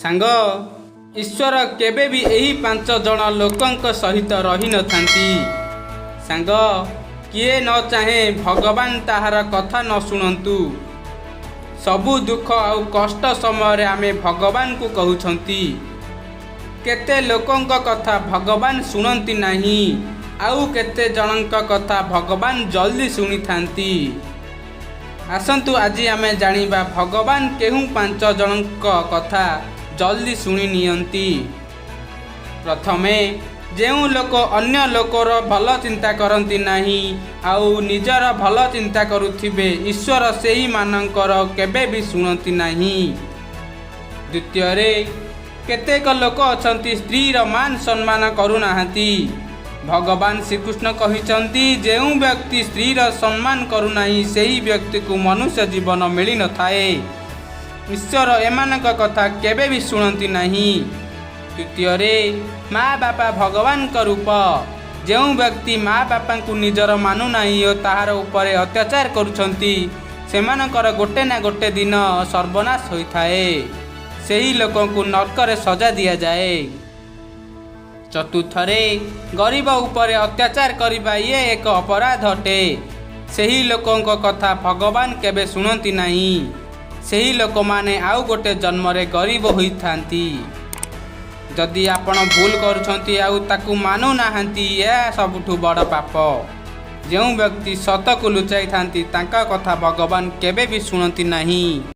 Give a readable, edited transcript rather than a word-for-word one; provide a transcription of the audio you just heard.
ସାଙ୍ଗ, ଈଶ୍ୱର କେବେ ବି ଏହି ପାଞ୍ଚ ଜଣ ଲୋକଙ୍କ ସହିତ ରହିନଥାନ୍ତି। ସାଙ୍ଗ, କିଏ ନ ଚାହେଁ ଭଗବାନ ତାହାର କଥା ନ ଶୁଣନ୍ତୁ? ସବୁ ଦୁଃଖ ଆଉ କଷ୍ଟ ସମୟରେ ଆମେ ଭଗବାନଙ୍କୁ କହୁଛନ୍ତି। କେତେ ଲୋକଙ୍କ କଥା ଭଗବାନ ଶୁଣନ୍ତି ନାହିଁ, ଆଉ କେତେ ଜଣଙ୍କ କଥା ଭଗବାନ ଜଲ୍ଦି ଶୁଣିଥାନ୍ତି। ଆସନ୍ତୁ, ଆଜି ଆମେ ଜାଣିବା ଭଗବାନ କେଉଁ ପାଞ୍ଚ ଜଣଙ୍କ କଥା ଜଲ୍ଦି ଶୁଣି ନିଅନ୍ତି। ପ୍ରଥମେ, ଯେଉଁ ଲୋକ ଅନ୍ୟ ଲୋକର ଭଲ ଚିନ୍ତା କରନ୍ତି ନାହିଁ ଆଉ ନିଜର ଭଲ ଚିନ୍ତା କରୁଥିବେ, ଈଶ୍ୱର ସେହିମାନଙ୍କର କେବେ ବି ଶୁଣନ୍ତି ନାହିଁ। ଦ୍ୱିତୀୟରେ, କେତେକ ଲୋକ ଅଛନ୍ତି, ସ୍ତ୍ରୀର ମାନ ସମ୍ମାନ କରୁନାହାନ୍ତି। ଭଗବାନ ଶ୍ରୀକୃଷ୍ଣ କହିଛନ୍ତି, ଯେଉଁ ବ୍ୟକ୍ତି ସ୍ତ୍ରୀର ସମ୍ମାନ କରୁନାହିଁ, ସେହି ବ୍ୟକ୍ତିକୁ ମନୁଷ୍ୟ ଜୀବନ ମିଳିନଥାଏ। ଈଶ୍ୱର ଏମାନଙ୍କ କଥା କେବେ ବି ଶୁଣନ୍ତି ନାହିଁ। ତୃତୀୟରେ, ମା ବାପା ଭଗବାନଙ୍କ ରୂପ। ଯେଉଁ ବ୍ୟକ୍ତି ମା ବାପାଙ୍କୁ ନିଜର ମାନୁନାହିଁ ଓ ତାହାର ଉପରେ ଅତ୍ୟାଚାର କରୁଛନ୍ତି, ସେମାନଙ୍କର ଗୋଟେ ନା ଗୋଟେ ଦିନ ସର୍ବନାଶ ହୋଇଥାଏ। ସେହି ଲୋକଙ୍କୁ ନର୍କରେ ସଜା ଦିଆଯାଏ। ଚତୁର୍ଥରେ, ଗରିବ ଉପରେ ଅତ୍ୟାଚାର କରିବା ଇଏ ଏକ ଅପରାଧ ଅଟେ। ସେହି ଲୋକଙ୍କ କଥା ଭଗବାନ କେବେ ଶୁଣନ୍ତି ନାହିଁ। ସେହି ଲୋକମାନେ ଆଉ ଗୋଟେ ଜନ୍ମରେ ଗରିବ ହୋଇଥାନ୍ତି। ଯଦି ଆପଣ ଭୁଲ କରୁଛନ୍ତି ଆଉ ତାକୁ ମାନୁନାହାନ୍ତି, ଏହା ସବୁଠୁ ବଡ଼ ପାପ। ଯେଉଁ ବ୍ୟକ୍ତି ସତକୁ ଲୁଚାଇଥାନ୍ତି, ତାଙ୍କ କଥା ଭଗବାନ କେବେ ବି ଶୁଣନ୍ତି ନାହିଁ।